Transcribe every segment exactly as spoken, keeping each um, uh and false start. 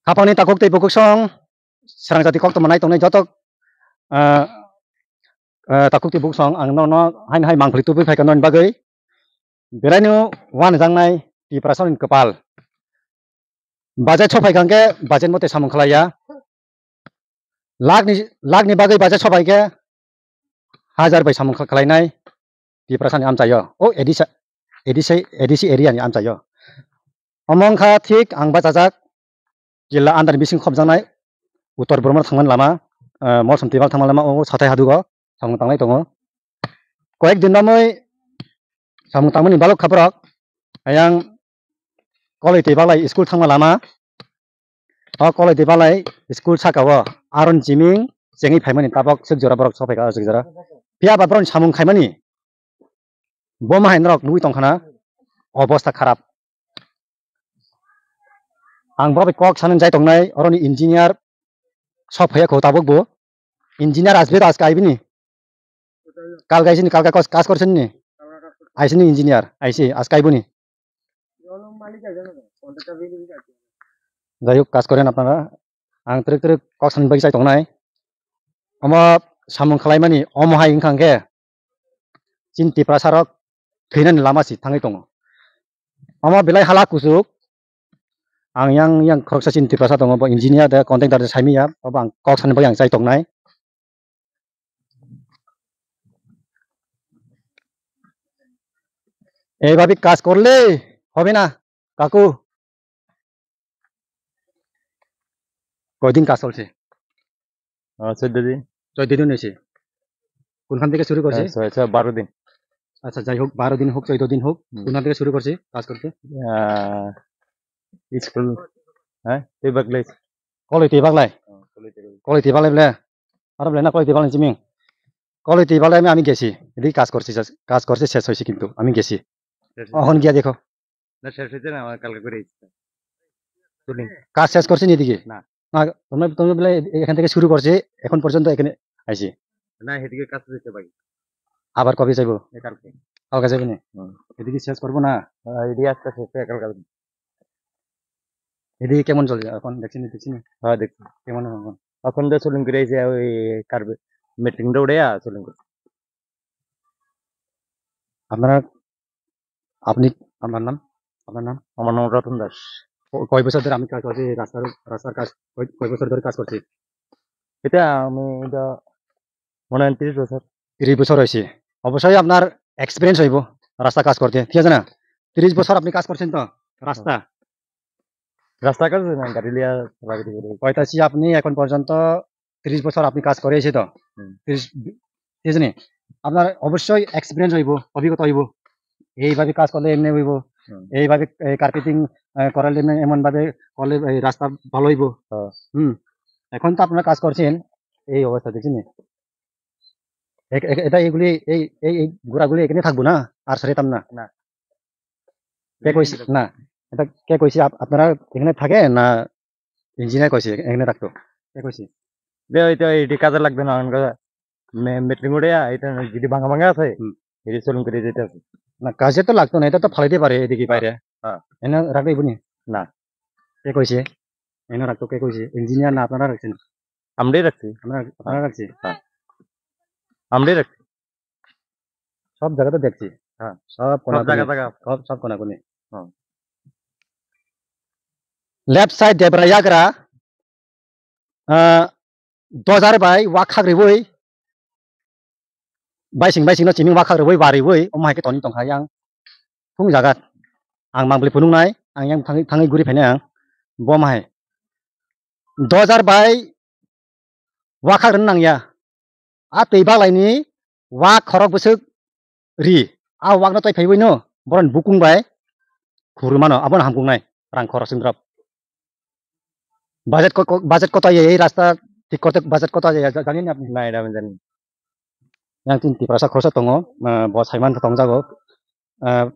Khapangni takhuk tei bukhuk song, srang jati koktwma nai tongnai joto, ah, ah, takhuk tei bukhuk song ang nono haino hai mangpili tubui phaikha noni bagwi. Belaino wanajaknai Tiprasani kwpal. Budget sophaikha hwnkhe budget mote samung khlaiya. Lakni, lakni bagwi budget sophaikhe hajar bai samung khlainai Tiprasani amchaio. O A D C, A D C, A D C area ni amchaio. Omo wngkha thik ang bachajak jila andar bising khopjaknai Uttor Burma thangmani lama, eh, Molsom Tibal thangmani lama o Sathai Hadugo samung tanglai tongo. Koyek din romwi samung tangmani balok kha borok. Ayang Koloi Tibalai school thangma lama. O Koloi Tibalai school saka o aron jiming chengwi phaimani tabok sik jora borok sophaikha o sik jora. Phiya ba borokni samung khaimani. Bo mahai norok nugwi tongkhana, obostha kharap. Ang bo bai kok sanani jai tongnai, oroni engineer sok phaiya kho tabuk bo. Engineer asbe das kai bini. Kal kai sini, kal kai kos, kas kor sini. Ai sini engineer, ai si as kai buni. Jai hok, kas koren apnara. Ang trik trik kok sanani bai jai tongnai. Omo samung khlaimani omo hai wngkha hwnkhe. Chini Tiprasa rok thwinani lama si thangwi tongo. Omo belai hala kuchuk. Ang yang, yang khoroksa chini Tiprasa tongo, bo engineer de, contractor de saimanya, obo ang kok sani bagwi ang chai tongnai. Ei bhabi, kaj korle hobe na, kaku? কয়দিন কাজ চলছে? আহ, চৈধ্য দিন। চৈধ্য দিন হয়েছে। কোনখান থেকে শুরু করছে? আহ, ছয়, ছয়, বারো দিন। আচ্ছা, যাই হোক, বারো দিন হোক, চৈধ্য দিন হোক, হুম। কোনখান থেকে শুরু করছে কাজ করতে? আহ, স্কুল, হ্যাঁ, তুই বাগলে। কলই তুই বাগলাই? হ্যাঁ, কলই তুই বাগলাই। কলই তুই বাগলাই বলে? আরে বলে না, কলই তুই বাগলাই চিমিং। কলই তুই বাগলাই আমি, আমি গেছি। এদিকে কাজ করছি, কাজ করছে, শেষ হয়েছে কিন্তু আমি গেছি। শেষ হয়েছে। অখন গিয়া দেখো। না, শেষ হয়েছে না, আমার কালকে করে এসেছে। চলুন। কাজ শেষ করছেন এদিকে? না। না, তোমরা, তোমরা বলে এখান থেকে শুরু করছে, এখন পর্যন্ত এখানে আইছি। না, এদিকে কাজ হয়েছে ভাই। আবার কবে যাইবো? এ কালকে। কালকে যাবে না? হুম। এদিকে শেষ করবো না? হ্যাঁ, এদিকে আজকে শেষ হয়ে কালকে যাবো। এদিকে কেমন চলছে এখন? দেখছেন, দেখছেন? হ্যাঁ, দেখছি। কেমন এখন? এখন তো চলুন করে এই যে ওই কার্পে-, মেট্রিক রোডে, আহ, চলুন করে। আপনারা, আপনি, আপনার নাম? আপনার নাম? আমার নাম রতন দাস। ক-, কয় বছর ধরে আপনি কাজ করছেন এই রাস্তার, রাস্তার কাজ? কয়, কয় বছর ধরে কাজ করছেন? এটা আমি, এটা মনে হয় ত্রিশ বছর। ত্রিশ বছর হয়েছে। অবশ্যই আপনার এক্সপিরিয়েন্স হইব রাস্তা কাজ করতে, ঠিক আছে না? ত্রিশ বছর আপনি কাজ করছেন তো রাস্তা? রাস্তা কাজ না, গাড়ি লিয়া চালাচালি করে। কইতাছি আপনি এখন পর্যন্ত ত্রিশ বছর আপনি কাজ করে এসে তো? হুম। ত্রিশ, ঠিক আছে নি? আপনার অবশ্যই এক্সপিরিয়েন্স হইব, অভিজ্ঞতা হইব। এইভাবে কাজ করলে এমনি হইব, হুম। এইভাবে, এই কার্পেটিং, আহ, করালে এমনি, এমন ভাবে করলে এই রাস্তা ভালো হইব। হ্যাঁ। হুম। এখন তো আপনারা কাজ করছেন, এই অবস্থা দেখছেন নি? এ-, এ-, এটা এগুলি, এই, এই, এই ঘোড়াগুলি এখানে থাকবো না, আর ছেড়ে দিতাম না। না। কে কইছে? না, এটা কে কইছে? আপ-, আপনারা এখানে থাকে না ইঞ্জিনিয়ার কইছে এখানে থাকতো? কে কইছে? দে, ওই তো এটি কাজে লাগবে না, এখন কথা। মে-, মেট্রিক উঠে, এটা যদি ভাঙা ভাঙা আছে, হুম। এটি চলুন করে যেতে আছে। না, কাজে তো লাগতো না, এটা তো ফালাইতে পারে এদিকে হ্যাঁ, বাইরে। হ্যাঁ। এনে রাখবে ইবুনি? না। কে কইছে? এনে রাখতো কে কইছে? ইঞ্জিনিয়ার না আপনারা রাখছেন? আমরাই রাখছি। আমরা, আমরা রাখছি। হ্যাঁ। আমরাই রাখছি। সব জায়গাতে দেখছি। হ্যাঁ। সব সব কোনাকুনি। জায়গা, জায়গা। সব, সব কোনাকুনি। হ্যাঁ। Left side Debra Yagra, ah, dojar bai wak khak ribui, baising baising no chiming wak khak ribui, bariui, omo hai khe toni tongkha yang. Phung jagat. Ang mangpili phunuknai, ang yang thangwi, thangwi guri phainai ang. Bo mahai. Dojar bai wakhak rwna nangya. A twi baglaini wak khorok bwswk ri. A wakno twi phaiwi no, boroni bukung bai khurwi mano, abono hamkuknai rang khorok chwng drop. Budget ko-, ko-, budget koto ye, ei rasta thik korte budget koto ye, ja-, jani na apni? Na, eta ami jani. Yang tin Tiprasa khoroksa tongo, ah, bo saiman tongjak o. Ah,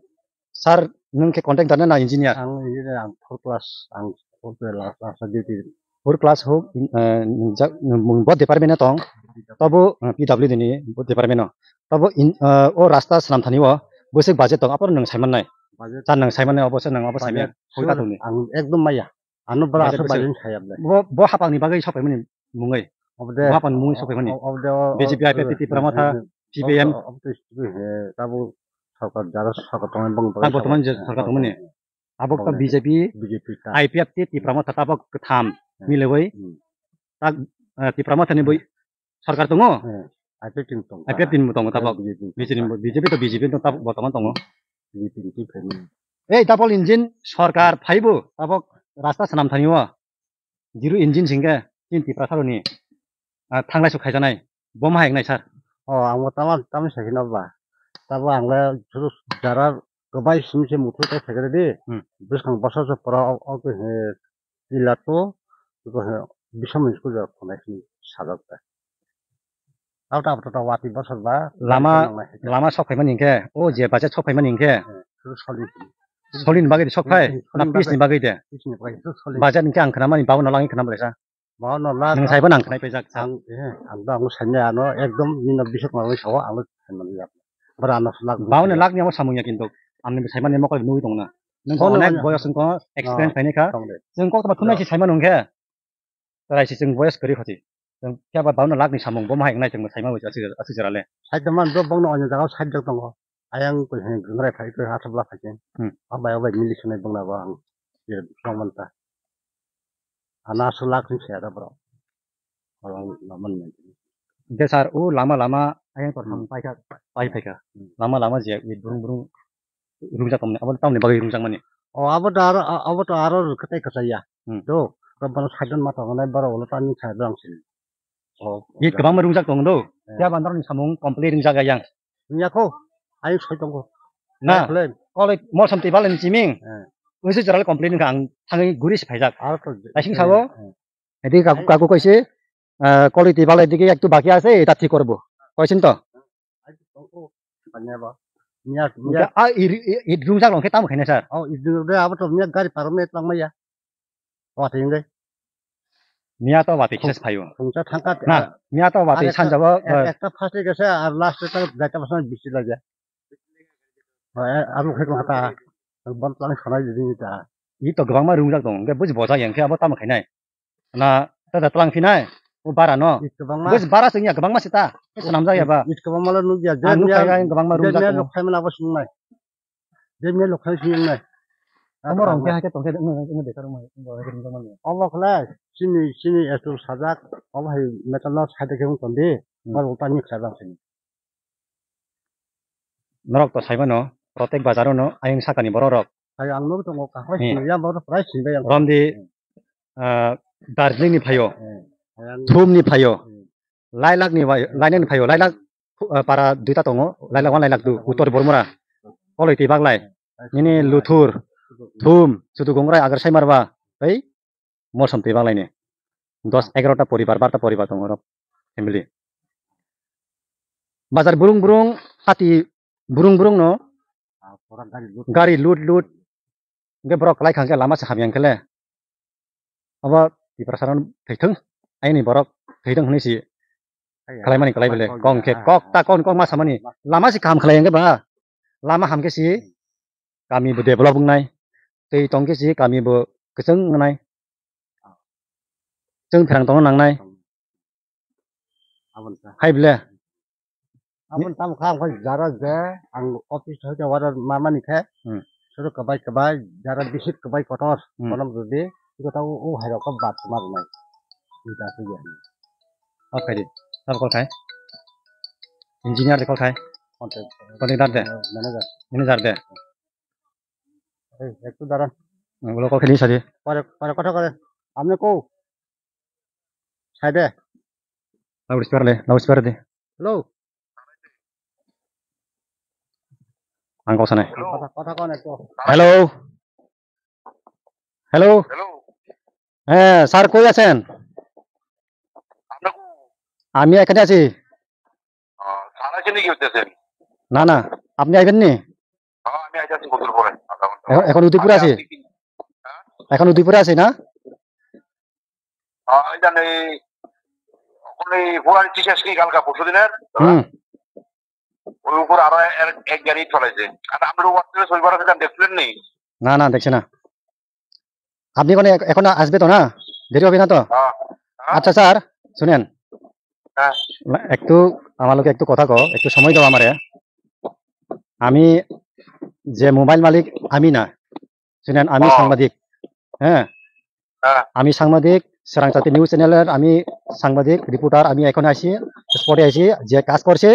sir, nwng khe contractor na, na engineer? Ang engineer, ang four class, ang four class, last, last duty. Four class hok, in, ah, nwng jak, nwng bo department o tong, tobo, ah, P W D ni bo department o. Tobo in, ah, o rasta swnam thani o, bwswk budget tong, apor nwng saiman nai. Budget. Sir, nwng saiman nai, obo sir, nwng obo saiman. Budget, hoi ta sir, tongni. Ang ekdom maya. Ano bwra aswk bai wng saya ble. Bo, bo hapang ni bagwi sok paimani mungwi. Obo de, bo hapang ni mungwi sok paimani. Obo de, B J P, I P F T, Tipra Motha, C P I M. Obo de, tabuk sarkar, jara sarkar tongnai bong. Tak bortoman je sarkar tongmani. Abo to B J P, B J P ta. I P F T, Tipra Motha tabuk kwtham milewoi. Tak, eh, Tipra Motha ni boi sarkar tongo? I P F T ni tongo. I P F T ni tongo tabuk. B J P ni, B J P to B J P to tabuk bortoman tongo. B J P ni twi phaimani. Ei, double engine sarkar phaibo tabuk rasta swnam thani o. Zero engine singkhe chini Tiprasa rokni, ah, thanglai sok khaijaknai. Bo ma hai wngnai sir? O, ang bo tamo, tamo sai kheno ba. Tabo ang le suru jara kwbai simi se muthu tai sai khe di. Hmm. Bwskang bosor se pora o, o, he, Pilato, ko he, bisam ni school ja khonai sini sajak ta. Abo ta, abo ta watwi bosor ba, lama, bike nangnai hai khe. Lama sok phaimani hinkhe, o je bacha sok phaimani hinkhe. Hmm, suru soli. Solini bagwi de sok phai? Hmm, na solini bagwi. Piece ni bagwi de? Piece ni bagwi, suru soli. Bacha hinkhe ang khnamani, babo no langwi khnam bwlaisa. Babo no lak. Nwng saibo nang khnai paijak. Ang, eh, ang do ang saimaya ano ekdom nini bisok nangwi sao, ang saimani yak. Bwra ano lak. Babo no lak ni amo samung ya kintu. Amni saimani mokol nugwi tongna. Nwng onek boyos wngkha, experience phaini kha. Tong de. Chwng kok tama thumnai si saimano hinkhe. Chwrai si chwng boyos kwrwi khoti. Chwng phiya ba bauno lakh ni samung bo ma hai wngnai chwng bo saima bo aswk, aswk jora le. Side man bro bongno onyo jaga side jak tongo. Ayang ko he gwngra phai ko aswk la phai chen. Hmm. Abai abai mili sunai bongna bo ang. Ye song man ta. Ana aswk lakh ni se da bro. Orang laman men. De sir, o lama lama ayang tor samung pai kha, pai phai kha. Hmm. Lama lama je, ye brung brung. Rungjak tongmani, abo tamni bagwi rungjak mani? O, abo to aro, a-, abo to aro rwkhatai kwchaiya. Hmm. Do, to bono saidan ma tongo nai, borok ulo tani sai rang sini. O, it kwbangma rungjak tongo do. Eh. Phiya ba norokni samung complete rungjak ya yang. Wngya kho, ayung soi tongo. Na, kole mol samtwi balai ni chiming. Eh. Uisu jora complete wngkha ang thangwi guri se phaijak. Aro to je-, Taising eh, sabo? Eh. Edi kaku, kaku kaise, ah, quality balai digi ektu baki ase, eta thik korbo. Koisin to? Ah, i, i, i, rungjak long khe tamo khaina sir? Oh, i rungjak de abo to miya gari parom ne tlang maya. Wati hingai. Miya to wati kisa phayo. Khungsa thangka. Na, miya to wati sanjabo, eh, ekta first gese ar last ta gaita basa bisi lagya. Oh, eh, abo khe kata. Bon tlang khana jini ta. I to gabangma rungjak tong, hwnkhe buji bojak yang khe abo tamo khainai. Na, ta da tlang phinai, o bara no. It kwbangma. Buji bara sing ya, kwbangma sita. Swnamjak ya ba. It kwbangma lo nukya. Ang nukya, kwbangma rungjak tongo. Lok phaimani abo swngnai. Je me lok phai swngnai. Omo rong khe hai khe tong khe, wng, wng, wng, dekar wng, wng, wng, wng, wng, wng. Obo khlai, chini, chini etul sajak, obo hai metal no side khe wng tondi. Hmm. Obo tani khlai bang sini. Norok to saimano, protek bazar no, ayang sakani borok rok. Hai ang nugwi tongo, kahai sini, yang borok prai sini yang. Romdi, ah, Darjeeling ni phaio, hmm, Thum ni phaio, hmm, Lailak ni bai, Lailak ni phaio, Lailak, ah, para duita tongo, Lailak one, Lailak two, Uttor Bormura, Koloi tei Baglai, nini Luthur, Thum, Sudu Gongrai, Agar Saimarba, tei Molsom tei Baglai ni dos egarota poribar, barta poribar tongo oro family. Bazar burung burung, hati burung burung no, ah, pura gari lut. Gari lut lut. Hingke borok kwlai kha hingke lama se hamya hingke le. Obo Tiprasa rok thwithwng, ayini borok thwithwng hwnwi si khlaimani kwlai bele. Kok hingke kok ta kok kok ma samani. Lama se kaham khlai hingke ba. Lama hamke si kami bo develop wngnai. Tei tongke si kami bo kwchwng wngnai. Chwng pherang tongna nangnai. Aboni ta. Hai ble. Aboni tamo kha ang jara je ang office hoite order mamani khe. Hmm. Suru kwbai kwbai jara bisit kwbai kotor. Hmm. Kono rwdi. Iko ta o, o hai rok bat ma rwnai. Ita se ya. Oke di. Tar call khai. Engineer de call khai. Contact. Contact dar de. Manager. Manager de. এই, একটু দাঁড়ান। Ulo kok khini sadi. পরে, পরে কথা করেন। আপনি কো? সাইডে। Loudspeaker le, loudspeaker de. Hello. Ang kok sanai. কথা, কথা কন একটু। Hello. Hello. Hello. হ্যাঁ, স্যার কই আছেন? আপনি কো-, আমি এখানে আছি। আহ, থানা চিনি কি হইতেছেন? না, না, আপনি আইবেন নি? হ্যাঁ, আমি আইতেছি কতক্ষণ পরে, আধা ঘন্টা। এখন, এখন উদয়পুরে আছি। আপনি কি, হ্যাঁ? এখন উদয়পুরে আছি না? হ্যাঁ, এই জান, এই, ওখানে এই পুরান টিচার্স কি কালকা পরশু দিনের? হুম। ওই উপর আরো এক, এক গাড়ি চলেছে। আর আমরা WhatsApp-এ ছবি পাঠাচ্ছিলাম, দেখছিলেন নি? না, না, দেখছি না। আপনি কোনো এক-, এখনো আসবে তো না? দেরি হবে না তো? হ্যাঁ। হ্যাঁ। আচ্ছা স্যার, শুনেন। হ্যাঁ। না, একটু আমার লোকে একটু কথা কও, একটু সময় দাও আমারে। আমি যে মোবাইল মালিক আমি না, শুনেন, আমি ও। সাংবাদিক। হ্যাঁ। হ্যাঁ। আমি সাংবাদিক, সোরাংচাতি নিউজ চ্যানেলের আমি সাংবাদিক, রিপোর্টার। আমি এখন আইছি, স্পটে আইছি, যে কাজ করছে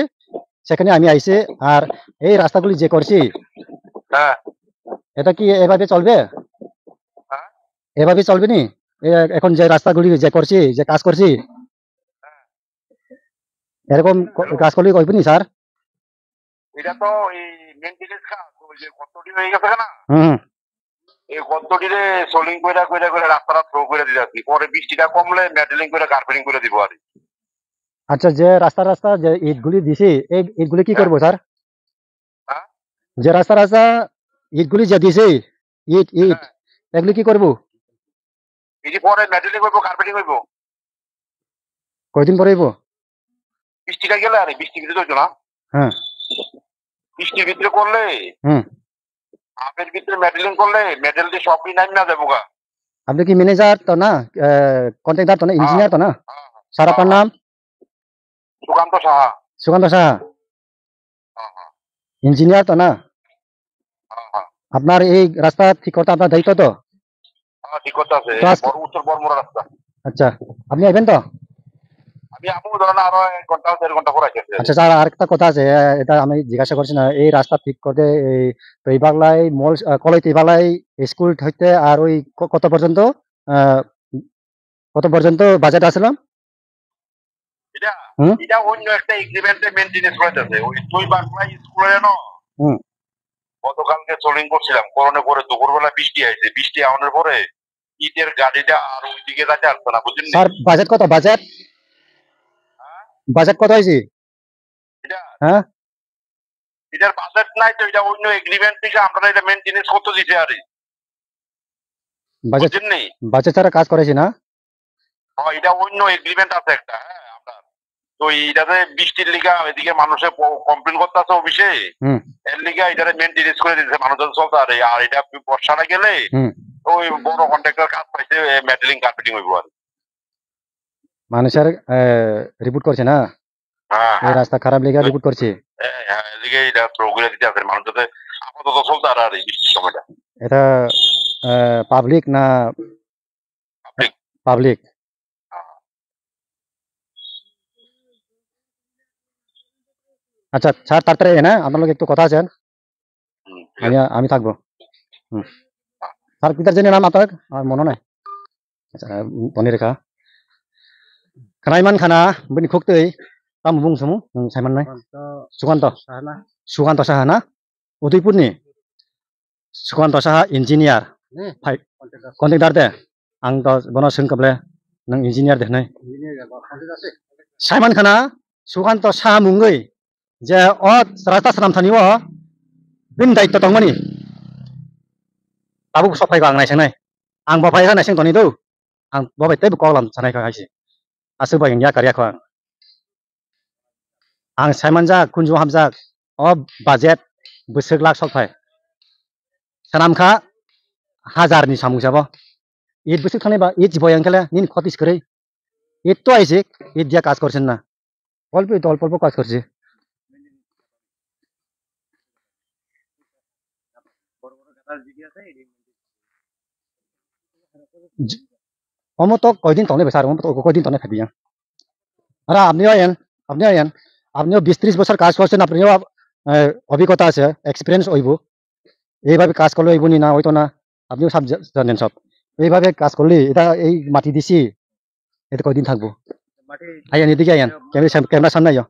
সেখানে আমি আইছি। আর এই রাস্তাগুলি যে করছি, হ্যাঁ। এটা কি এভাবে চলবে? হ্যাঁ। এভাবে চলবে নি? এ, এখন যে রাস্তাগুলি যে করছি, যে কাজ করছি, এরকম ক-, কাজ করলে হইব নি স্যার? এটা তো এই মেইনটেনেন্স কাজ, ওই যে গর্তটি হয়ে গেছে না? হুম। এই গর্তটিরে সলিং কইরা, কইরা, কইরা রাস্তাটা থ্রো করে দিতে আসি। পরে বৃষ্টিটা কমলে মেটালিং করে কার্পেটিং করে দিব আর কি। আচ্ছা, যে রাস্তা রাস্তা যে ইটগুলি দিছি, এই ইটগুলি কি হ্যাঁ। করবো স্যার? হ্যাঁ? যে রাস্তা রাস্তা ইটগুলি যে দিছি, ইট, ইট, হ্যাঁ। এগুলি কি করবো? এই যে পরে মেটালিং হইব, কার্পেটিং হইব। কয়দিন পরে হইব? বৃষ্টিটা গেলে আরে বৃষ্টির ভিতরে হইতো না। হ্যাঁ। বৃষ্টির ভিতরে করলে, হুম। হাফের ভিতরে মেটালিং করলে মেটাল দিয়ে সবই নাম না যাবো গা। আপনি কি ম্যানেজার তো না? আহ, কন্ট্রাক্টর তো না? হ্যাঁ। ইঞ্জিনিয়ার তো না? হ্যাঁ। স্যার, আপনার হ্যাঁ। নাম? সুকান্ত সাহা। সুকান্ত সাহা? হ্যাঁ, হ্যাঁ। ইঞ্জিনিয়ার তো না? হ্যাঁ, হ্যাঁ। আপনার এই রাস্তা ঠিক করতে আপনার দায়িত্ব তো? হ্যাঁ, ঠিক করতে আছে। তো আজকে বড় উত্তর বড়মুড়া রাস্তা। আচ্ছা, আপনি আইবেন তো? আমি আপু ধরেন আরো এক ঘন্টা, দেড় ঘন্টা পরে আসি। আচ্ছা, স্যার, আরেকটা কথা আছে, এ-, এটা আমি জিজ্ঞাসা করছি না, এই রাস্তা ঠিক করতে এই তৈবাগলাই মল, আহ, কলাই তৈবাগলাই স্কুল হইতে আর ওই ক-, কত পর্যন্ত, আহ, কত পর্যন্ত বাজেট আসলো? এটা, হুম? এটা অন্য একটা এগ্রিমেন্টে মেইনটেনেন্স করে যাচ্ছে। ওই তুই বাংলা স্কুলে ন? হুম। গতকালকে সোলিং করছিলাম, করানোর পরে দুপুরবেলা বৃষ্টি আইছে, বৃষ্টি আওয়ানোর পরে ইটের গাড়িটা আর ওইদিকে যাইতে পারতো না, বুঝলেন নি? স্যার, বাজেট কত? বাজেট? হ্যাঁ? বাজেট কত হয়েছে? এটা? হ্যাঁ? এটার বাজেট নাই তো, এটা অন্য এগ্রিমেন্ট থেকে আমরা এটা মেইনটেনেন্স করতে দিতে পারি। বাজেট, বুঝলেন নি? বাজেট ছাড়া কাজ করেছি না? হ্যাঁ, এটা অন্য এগ্রিমেন্ট আছে একটা, হ্যাঁ, আমরা তো এইটাতে বৃষ্টির লিগা এদিকে মানুষে প-, কমপ্লেন করতেছে অফিসে, হুম। এর লিগা এটারে মেইনটেনেন্স করে দিতেছে, মানুষজন চলতে পারে। আর এটা বর্ষাটা গেলে হুম। ওই বড় কন্ট্রাক্টর কাজ পাইছে, মেটালিং কার্পেটিং হইব আর। মানুষের, এ, রিপোর্ট করছে না? হ্যাঁ, এই হ্যাঁ। রাস্তা খারাপ লিগা রিপোর্ট করছে। হ্যাঁ, হ্যাঁ, এদিকে এটা থ্রো করে দিতে আছে, মানুষ যাতে আপাতত চলতে পারে আর এই বৃষ্টির সময়টা। এটা, এ, পাবলিক না? পাবলিক। পাবলিক। হ্যাঁ। আচ্ছা, স্যার, তাড়াতাড়ি এ না, আপনার লগে একটু কথা আছে। হুম, ঠিক আমি, আছে। আমি থাকবো। হুম। স্যার, পিতার জন্য নাম আপনার? আমার মনে নাই। Acha, toni rwkha. Khwnai man khana, bini khuk twi. Tamo bung sumu? Nwng sai mannai? Sukanto. Sukanto Saha na? Sukanto Saha na? Udaipurni? Sukanto Saha engineer. Ni? Phai. Contractor. Contractor de? Ang to bono swng kable, nwng engineer de hwnwi. Engineer ya, ba contractor se. Sai man khana, Sukanto Saha mungwi. Je o rasta swnam thani o bini daitto tongmani. Tabuk sok phai kha ang naisangnai. Ang bo phai kha naising toni do. Ang bo bai teibo kok lam sanai kha hai se. Aswk bai ang yakar yakho ang. Ang sai manjak, kunju hamjak. O budget bwswk lakh sok phai. Swnam kha hajar ni samung sabo. It bwswk thani ba it jibo yang khe le nini khoti se kwrwi. It to aisik, it dia kaj korsen na. অল্প, অল্প অল্প কাজ করছি। জি, omo to koidin tongnai bai sir, omo to koidin tongnai phaibi yang. Ara, আপনিও আইয়েন, আপনিও আইয়েন, আপনিও বিশ ত্রিশ বছর কাজ করছেন, আপনিও, আহ, অভিজ্ঞতা আছে, এক্সপিরিয়েন্স হইব। এইভাবে কাজ করলে হইব নি না, হইতো না, আপনিও সব জা-, জানেন সব। এইভাবে কাজ করলে এটা, এই মাটি দিছি, এটা কয়দিন থাকবো? মাটি আইয়েন, এদিকে আইয়েন। ক্যামেরা সাম-, ক্যামেরার সামনে আইও।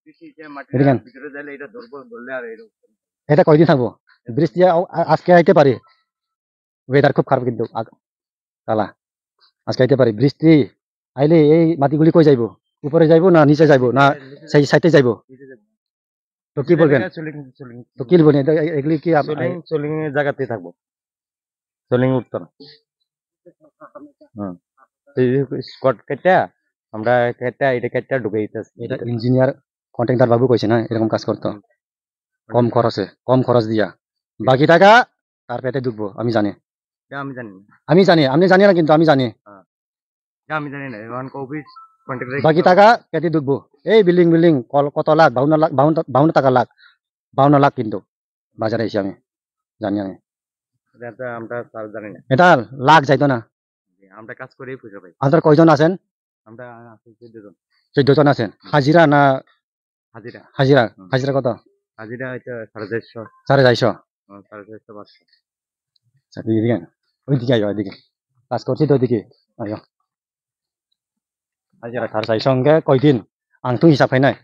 বৃষ্টি যে মাটির এদিকে আন। ভিতরে গেলে এটা ধরবো, ধরলে আর এরকম। এটা কয়দিন থাকবো? বৃষ্টি আ-, আ-, আজকে আইতে পারে। ওয়েদার খুব খারাপ কিন্তু। আ-, কালা। আজকে আইতে পারে। বৃষ্টি আইলে এই মাটিগুলি কই যাইবো? উপরে যাইবো না নিচে যাইবো? না নিচে যাইবো। সেই সাইডে যাইবো? নিচে যাইবো। তো কি বলবেন? এটা চুলিং, চুলিং। তো কি বলবেন? এটা, এ-, এগুলি কি আপ-, চুলিং, চুলিং এর জায়গাতেই থাকবো। চুলিং উঠতো না। হুম। তো এই যে স্কট কেটে, আমরা কেটে, এটা কেটে ঢুকে দিতেছি। এটা ইঞ্জিনিয়ার কন্ট্রাক্টর বাবু কইছে না, এরকম কাজ করতো। হুম। কম খরচে, কম খরচ দিয়া। বাকি টাকা তার পেটে ঢুকবো, আমি জানি। এটা আমি জানি না। আমি জানি, আপনি জানি না কিন্তু আমি জানি। হ্যাঁ। এটা আমি জানি না, এখন অফিস কন্ট্রাক্টর বাকি টাকা কেটে ঢুকবো। এই বিল্ডিং, বিল্ডিং, কল-, কত লাখ? বাউন্ন লাখ, বাউন্ন টা-, বাউন্ন টাকা লাখ। বাউন্ন লাখ কিন্তু বাজারে এসে আমি জানি আমি। এটা তো আমরা স্যার জানি না। এটা লাখ যাইতো না। আমরা কাজ করেই পয়সা পাই। আপনার কয়জন আছেন? আমরা আছি চোদ্দ জন। চোদ্দ জন আছেন। হাজিরা না হাজিরা। হাজিরা, হুম। হাজিরা কত? হাজিরা হচ্ছে সাড়ে চারশো। সাড়ে চারশো? হুম, সাড়ে চারশো, পাঁচশো। আচ্ছা, তুই এদিকে আয়। ওইদিকে আয়, ওইদিকে। কাজ করছি তো ওইদিকে। আয়। হাজিরা সাড়ে চারশো সঙ্গে কয়দিন? আং তো হিসাব খাই নাই।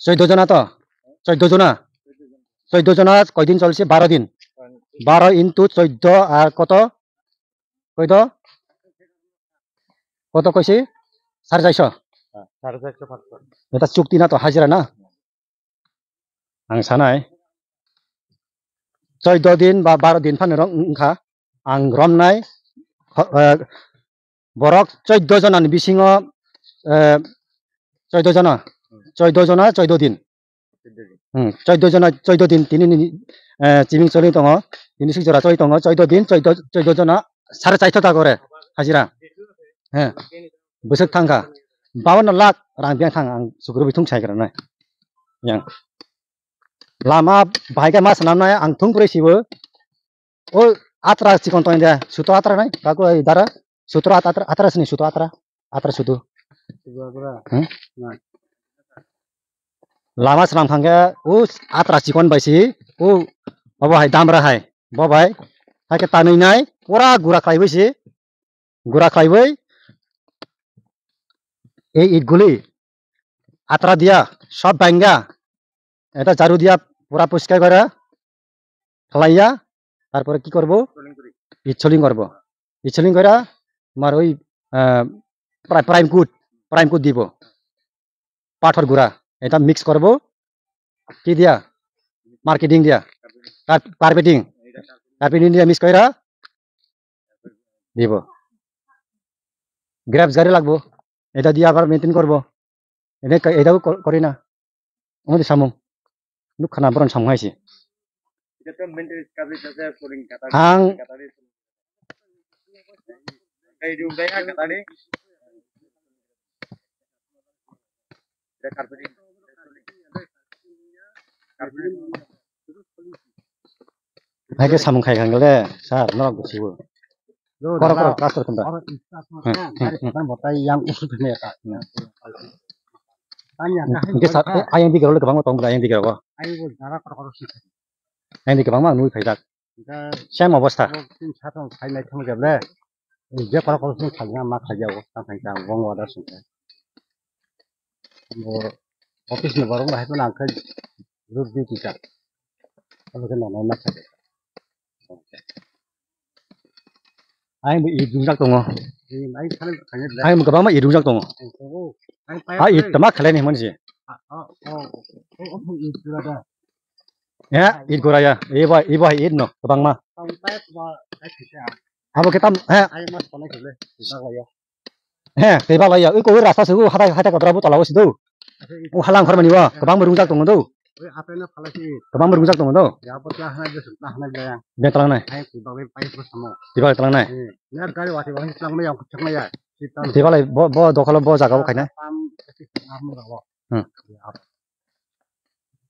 চোদ্দ জনা তো? চোদ্দ জনা? চোদ্দ জনা কয়দিন চলছে? বারো দিন। বারো into চোদ্দ আর কত? কত? কত কইছি? সাড়ে চারশো। হ্যাঁ, সাড়ে চারশো, পাঁচশো। এটা চুক্তি না তো, হাজিরা না? Ang sanai. চোদ্দ দিন বা বারো দিন phano rok wngkha. Ang romnai, ho-, eh, borok চোদ্দ jona ni bisingo, eh, চোদ্দ jona, চোদ্দ jona, চোদ্দ দিন. Hmm, চোদ্দ jona, চোদ্দ দিন, tini ni, eh, chiming choli tongo, tini sik jora choli tongo, চোদ্দ দিন, চোদ্দ, চোদ্দ jona, সাড়ে চারশো টাকা করে হাজিরা. হ্যাঁ, bwswk thangkha. বাউন্ন lakh rang biyang thang ang sukuru bithung sai gra nai. Yang. Lama bahai khe ma swnam nai ang thung pore sibo. O atra chikon tong de, suto atra nai, kaku ai dara, sutro atra, atra, atra sini suto atra, atra suto. Hmm? Lama swnam thang khe, o atra chikon bai si, o, obo hai damra hai, bo bai, hai khe tanwi nai, pura gura khlai bai si, gura khlai bai, ei it guli, atra dia, sob banga, eta jaru dia, pura poriskar gora, khlaiya, tarpore ki korbo? Itsoling korbo. Itsoling kora, mar oi, ah, pri-, prime coat, prime coat dibo. Pathor gura, eta mix korbo. Ki dia? Marketing dia. Kar-, carpeting. Carpeting dia mix kora. Dibo. Grabs gari lagbo. Eta dia abar maintain korbo. Ede ka-, eda ko kori na. Omo de samung. Nuk khana boron samung hai se. Ang Hai khe samung khai kha le, sir, norok bo sibo. Yo, korok, dada, korok, kastor khum da. Oro istas ma Hmm, kha, hmm, gari hmm. Khatan botai yang usu thene ka. Hmm. Tanya Hmm, ka, hingke sir, hai. Ayang dikhe rok le kwbangma tong bwla, ayang dikhe rok. Ayang bo dara korok korok si. Ayang dikhe kwbangma nui phaijak. Same obostha. Tin chatong khai nai thang jable. Je korok korok sung khaina ma khajago, tang thang tang wrong order sung khe. Bo office ni borok no hai phano ang khe road duty ka. Abo khe nono ma khajago. Ang bo i dungjak tongo. Ang bo kwbangma i dungjak tongo. Ha, i tama khalai ni mansi. Ya, i gura ya. Ibo, ibo hai i no kwbangma. Abo khe tam, he. He, tei balai ya. Ui, kowai rasta se, ui, hatai, hatai kotora bo tola o si do. O halang khormani o, kwbangma rungjak tongo do. Kwbangma rungjak tongo do. Betlang nai. Tiba tlang nai. Tiba lai bo, bo dokhalo bo jaga o khaina. Hmm.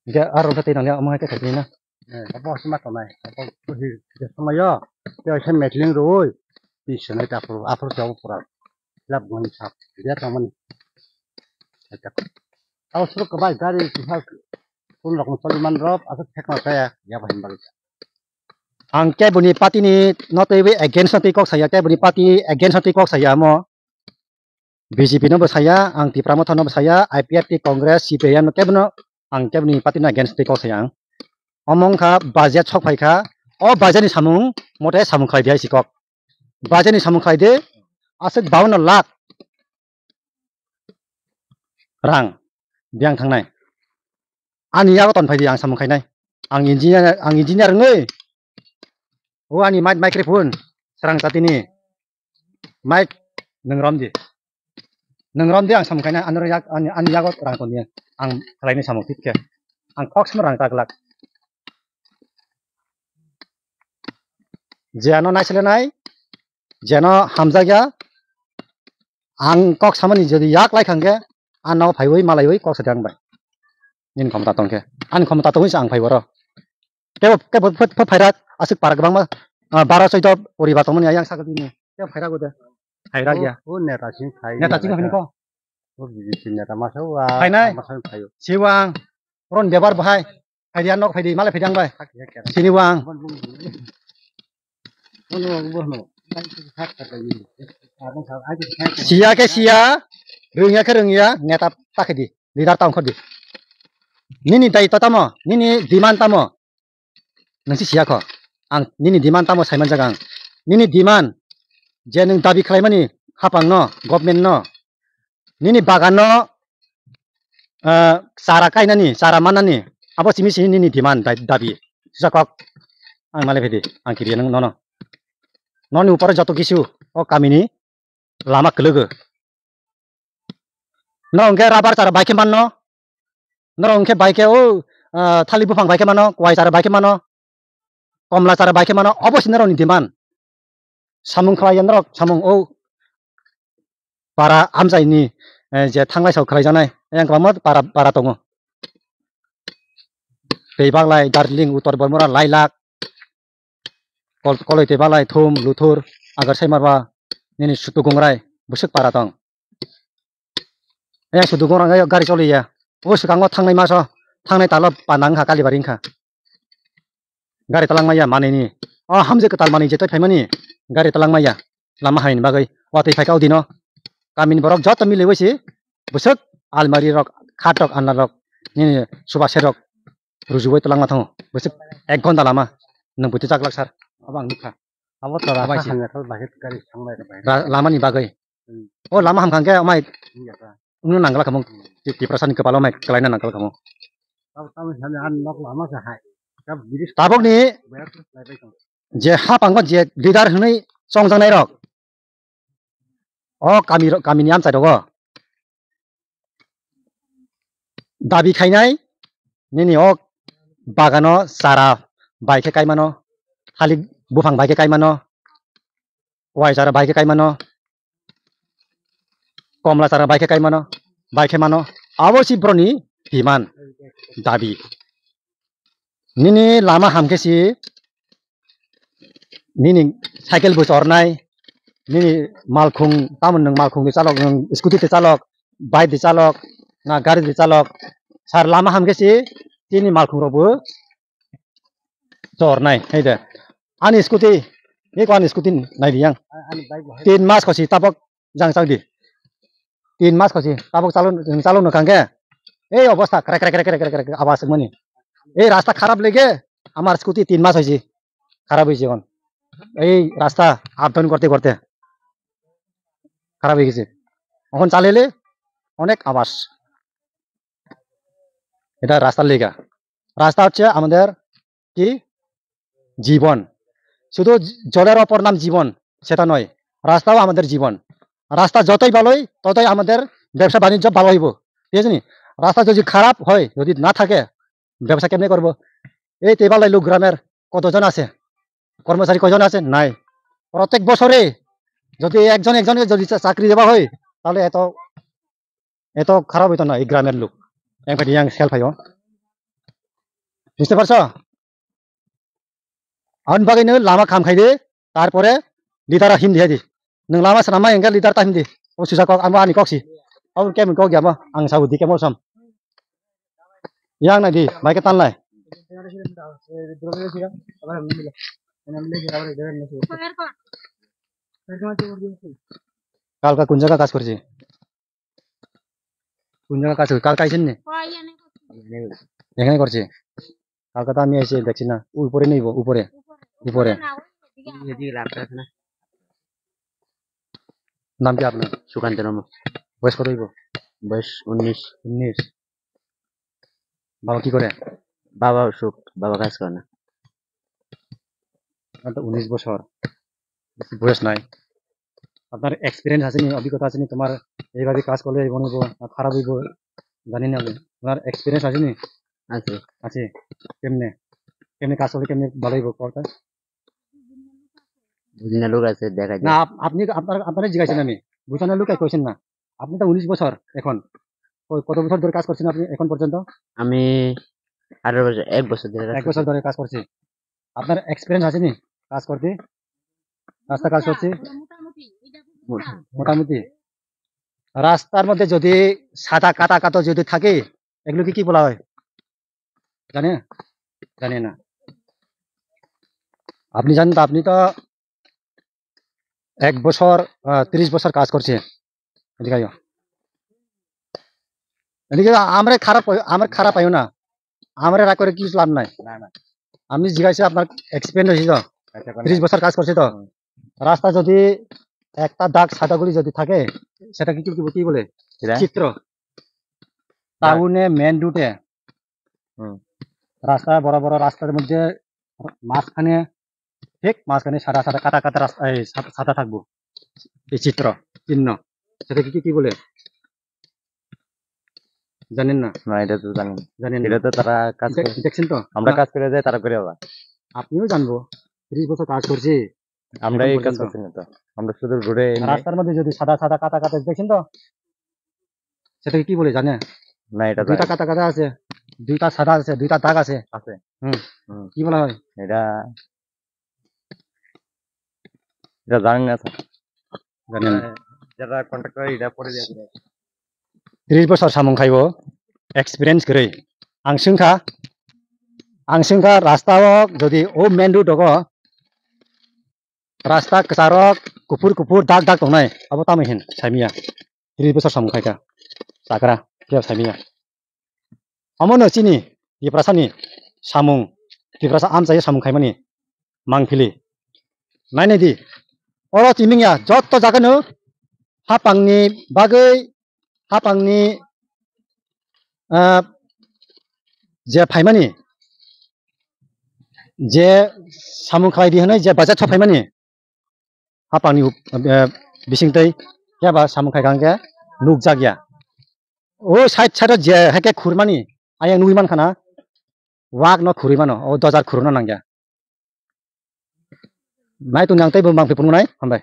Hingke aro khe twi nangya omo hai khe khaitini na. Eh, abo se ma tongnai. Abo buhi je somayo. Tei se metling rwui. Twi swnai ta aphuru, aphuru se abo pura. Lab mani sak. Dia tongmani. Abo suruk kwbai gari kisa kun rok soli man rok aswk thekma saya. Ya bo himba. Ang keboni party ni no twi against no twi kok saya, keboni party against no twi kok saya amo. B J P no bo saya, ang Tipra Motha no bo saya, I P F T, Congress, C P I M no kebo no, ang kebo ni party no against tei kok saya ang. Omo wngkha budget sok phai kha, o budget ni samung mote samung khlai di hai si kok. Budget ni samung khlai de, aswk bawanno lakh rang biyang thangnai. Ani yago ton phai di, ang samung khainai. Ang engineer, ang engineer wngwi. O ani mic, microphone, srang chatini. Mic, nwng rom di. Nwng rom di, ang samung khainai, ano yak, ani, ani yago rang ton di. Ang khlainai samung thik khe. Ang kok samo rang ta glak. Je ano naisile nai, je ano hamjakya, ang kok samani jodi yak lai khangkhe, ano phaiwi malaiwi kok sadi ang bai. Nini khomota tongkhe, ani khomota tongwi se ang phai boro. Kebo, kebo pho, pho phairak, aswk para kwbangma, ah, baro chwdw poribar tongmani ayang sakha bini. Kebo phairak ode. Phairak ya. O, o neta sing phai. Neta sing phai ko. O B J P neta masa wa. Phainai. Masa phaio. Siwang. Ron bebar bahai. Phaidi ang nok phaidi, malai phaidi ang bai. Sini wang. Siya khe siya, rwngya khe rwngya, neta ta khe di, leader ta ongkhor di. Nini daitw tamo, nini demand tamo? Nwng si siya kho. Ang nini demand tamo saimanjak ang. Nini demand je nwng dabi khlaimani hapang no, government no, nini bagan no, ah, chara kainani, chara mannani, abo simi simi nini demand dai-, dabi. Sisa kok ang malai phaidi, ang kiriya nang nono. Noni upor joto kisu o kamini lama kwlwgo. Norok hwnkhe rubber chara bai khe manno. Norok hwnkhe bai khe o, ah, thali buphang bai khe mano, kwai chara bai khe mano, komla chara bai khe mano, obo se norokni demand. Samung khlai ya norok, samung o para amchaini, eh, je thanglai sao khlai janai, yang kwbangma para, para tongo. Tei baglai Darjeeling, Uttor Bormora, Lailak, Kol-, Koloi tei Balai, Thum, Luthur, Agar Saimarwa, nini Sutu Gungrai, bwswk para tong. Yang Sutu Gungrai gari choliya. O swkango thangnai maso, thangnai talo panang kha, Kalibari wngkha. Gari talangmaya manini. O hamjwk kwtal manwi je tei phaimani. Gari talangmaya. Lama haini bagwi. Watwi phaikha o dino. Kamini borok joto miliwi si. Bwswk almari rok, khat rok, anna rok. Nini suba serok. Rujubai twlangma thango. Bwswk ek ghonta lama. Nwng buti chaklak sar. Abo ang nukha. Abo to rasa hamya kha bahai gari thanglai rw bahai. Ra-, lamani bagwi. Hmm. O lama hamkha hwnkhe amai. Wngya kha. Wngno nangla khamung. Hmm. Ti-, Tiprasani kwpalo amai kwlaina nangla khamung. Abo tamo sani ang nok lama se hai. Tab bridge. Tabokni. Bayar tu lai bai tong. Je hapango je leader hwnwi chongjaknai rok. O kami ro-, kamini amchai rogo dabi khainai nini o bagano chara bai khe kaimano, thalik buphang bai khe kaimano, wai chara bai khe kaimano, komla chara bai khe kaimano, bai khe mano, abo si boroni demand dabi. Nini lama hamkhe si, nini cycle bo chornai, nini malkhung, tamon nwng malkhung ni chalok, nwng scooty te chalok, bike de chalok, na gari de chalok, sar lama hamkhe si, tini malkhung rok bo chornai, hai de. Ani scooty, ni ko ani scooty nai di yang. Tin mas ko si tabok jang chak di. Tin mas kosi tabok chalo, chalo no kangke. Ei obostha krek, krek, krek, krek, krek, krek, awas mani. Ei rasta kharap lege, amar scooty tin mas hoysi. Kharap hoysi kon. Ei rasta up down korte korte. Kharap hoysi. Okon chalele, onek awas. Eta rasta lega. রাস্তা হচ্ছে আমাদের কি? জীবন। শুধু জ-, জলের অপর নাম জীবন, সেটা নয়। রাস্তাও আমাদের জীবন। রাস্তা যতই ভালো হয়, ততই আমাদের ব্যবসা বাণিজ্য ভালো হইব। ঠিক আছে নি? রাস্তা যদি খারাপ হয়, যদি না থাকে, ব্যবসা কেমনে করব? এই তো এবার লাইলো গ্রামের কতজন আছে? কর্মচারী কয়জন আছে? নাই। প্রত্যেক বছরে যদি একজন একজনকে যদি চা-, চাকরি দেওয়া হয়, তাহলে এত এত খারাপ হইতো না এই গ্রামের লোক। Yang phaidi yang self hayo. বুঝতে পারছো? Aboni bagwi no lama kham khai di, tarpore leader him di hai di. Nwng lama swnam ma hwnkhe leader ta him di. O susa kok, amo ani kok si. Abo kemon kok ya mo, ang sa udi kemon sam. Yang nai di, bai khe tan lai. কালকা কোন জায়গা কাজ করছি? কোন জায়গা কাজ করে? কাল কাইছেন নি? এখানে করছে। কালকে তো আমি এসে দেখছি না। উপরে নেই, উপরে। উপরে। এদিকে রাস্তা আছে না? নাম কি আপনার? সুকান্ত নম। বয়স কত হইব? বয়স উনিশ। উনিশ। বাবা কি করে? বাবা অসুখ, বাবা কাজ করে না। আপনার তো উনিশ বছর, বেশি বয়স নাই। আপনার এক্সপিরিয়েন্স আছে নি, অভিজ্ঞতা আছে নি, তোমার এইভাবে কাজ করলে এই বনবো, না খারাপ হইব, জানি না আমি। আপনার এক্সপিরিয়েন্স আছে নি? আছে। আছে। কেমনে? কেমনে কাজ করলে কেমনে ভালো হইব, কথা? বুঝি না লোক আছে, দেখাই না। আপ-, আপনি, আপনার, আপনারা জিজ্ঞাসা আমি বুঝানো লোক কইছেন না। আপনি তো উনিশ বছর এখন। ক-, কত বছর ধরে কাজ করছেন আপনি এখন পর্যন্ত? আমি আঠারো বছর, এক বছর ধরে কাজ এক বছর করছি। ধরে কাজ করছি। আপনার এক্সপিরিয়েন্স আছে নি কাজ করতে? রাস্তা কাজ করছি? মোটামুটি। মোটামুটি। রাস্তার মধ্যে যদি সাদা কাটা কাটা যদি থাকে, এগুলোকে কি বলা হয়? জানে? জানে না। আপনি জানেন তো, আপনি তো এক বছর, আহ, ত্রিশ বছর কাজ করছে। এদিকে আইও। এদিকে আমরা খারাপ পাই-, আমরা খারাপ পাইও না। আমরা রাগ করে কিছু লাভ নাই। না, না। আমি জিজ্ঞাসা আপনার এক্সপিরিয়েন্স হয়েছে তো? আচ্ছা, কোন ত্রিশ বছর কাজ করছে তো? হুম। রাস্তা যদি একটা দাগ সাদা গুলি যদি থাকে, সেটাকে কি, কি, কি বলে? কিরা? চিত্র। দাগ। টাউনে মেন রোডে হুম। রাস্তা, বড় বড় রাস্তার মধ্যে মাঝখানে, ঠিক মাঝখানে সাদা সাদা কাটা কাটা রাস্তা, এই সাদা, সাদা থাকবো, এই চিত্র, চিহ্ন, সেটাকে কি, কি বলে? জানেন না? না, এটা তো জানি না। জানেন না? এটা তো তারা কাজ দেখ-, করে। দেখছেন তো? আমরা না। কাজ করে যাই, তারা করে আবার। আপনিও জানবো, ত্রিশ বছর কাজ করছি। আমরা এখন এই কাজ পর্যন্ত। করছি না তো। আমরা শুধু রোডে এমনি রাস্তার মধ্যে যদি সাদা সাদা কাটা কাটা দেখছেন তো? সেটাকে কি বলে জানে? না, এটা দুইটা জানি না। কাটা কাটা আছে, দুইটা সাদা আছে, দুইটা দাগ আছে। আছে। হুম। হুম। কি বলা হয়? এটা, এটা জানি না, স্যার। জানি না। মানে, যারা কন্ট্রাক্টর, এটা পরে দিয়ে দিবে। ত্রিশ বছর samung khaibo, experience kwrwi. Ang swngkha, ang swngkha rasta o jodi o main road o rasta kwcharok kuphur kuphur dak dak tongnai, abo tamo hin saimanya. Tris bosor samung khaikha, chakra, phiya saimanya. Omono chini Tiprasani samung, Tiprasa amchaio samung khaimani mangphili. Nainai di, oro chimingya jotto jagano hapangni bagwi, hapangni, ah, je phaimani, je samung khlai di hwnwi je bacha tho phaimani, hapangni, eh, bisingtwi khe ba samung khai kha hwnkhe nukjakya. O side side o je hai khe khurmani ayang nugwi mankha na, wak no khurwi mano, o dojar khurno nangya. Nai tong ang tei bo mangphi phunuknai, hambai.